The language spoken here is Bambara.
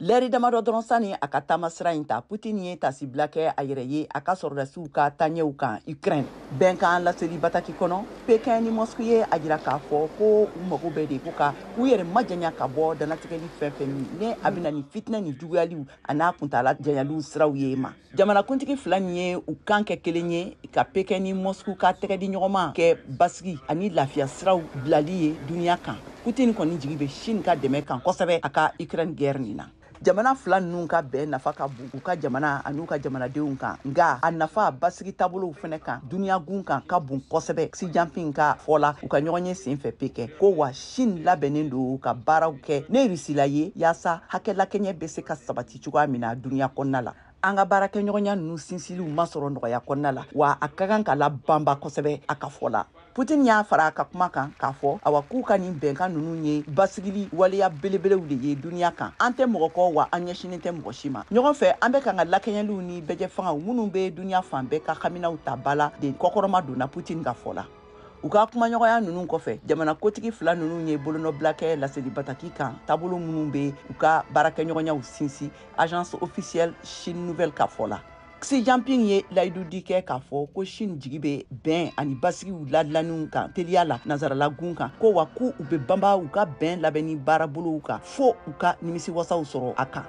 Lɛri damadɔ dɔrɔn sani a ka taamasira in ta, Putin ye tasibila kɛ a yɛrɛ ye a ka sɔrɔdasiw ka taaɲɛw kan Ukraine. Bɛnkan laseli bataki kɔnɔ, Pekin ni Moscou ye a jira k'a fɔ ko u mago bɛ de ko ka u yɛrɛ majanya ka bɔ dannatigɛli fɛn fɛn min ne a bɛna ni fitinɛ ni juguyaliw an'a kuntaala janyaliw siraw ye ma. Jamanakuntigi fila nin ye u kan kɛ kelen ye ka Pekin ni Moscou ka tɛgɛdiɲɔgɔnma kɛ basigi ani lafiya siraw bilali ye duniya kan. Putin kɔni jigi bɛ Chine ka dɛmɛ kan kosɛbɛ a ka Ukraine guerre nin na. Jamana fila ninnu ka bɛn nafa ka bon u ka jamana an'u ka jamanadenw kan, nka a nafa basigi taabolow fɛnɛ kan duniya gun kan ka bon kosɛbɛ. Xi Jinping ka fɔ la u ka ɲɔgɔn ye senfɛ Pekin ko wa Chine labɛnnen don ka baaraw kɛ ne Rusila ye yaasa hakɛlakɛɲɛ bɛ se ka sabati cogoya min na duniya kɔnɔna la. An ka baarakɛɲɔgɔnya ninnu sinsiliw ma sɔrɔ nɔgɔya kɔnɔna la, wa a ka kan ka labanba kosɛbɛ, a ka fɔ la. Putin y'a fara a ka kuma kan k'a fɔ awa k'u ka nin bɛnkan ninnu ye basigili waleya belebelew de ye duniya kan. An tɛ mɔgɔ kɔ, wa an ɲɛsinnen tɛ mɔgɔ si ma. Ɲɔgɔn fɛ an bɛ kan ka lakɛɲɛliw ni bɛjɛfangaw minnu bɛ duniya fan bɛɛ ka haminaw ta ba la de kɔkɔrɔma donna, Putin ka fɔ la. U ka kumaɲɔgɔnya ninnu kɔfɛ, jamana kotigi fila ninnu ye bolonɔbila kɛ laseli bataki kan taabolo minnu bɛ u ka baarakɛɲɔgɔnyaw sinsin, agence officielle Chine Nouvelle ka fɔ la. Xi Jinping ye layidu di kɛ k'a fɔ ko Chine jigi bɛ bɛn ani basigiw ladilanniw kan teliya la nansarala gun kan, ko wa k'u bɛ banba u ka bɛn labɛnni baarabolow kan fo u ka nimisiwasaw sɔrɔ a kan.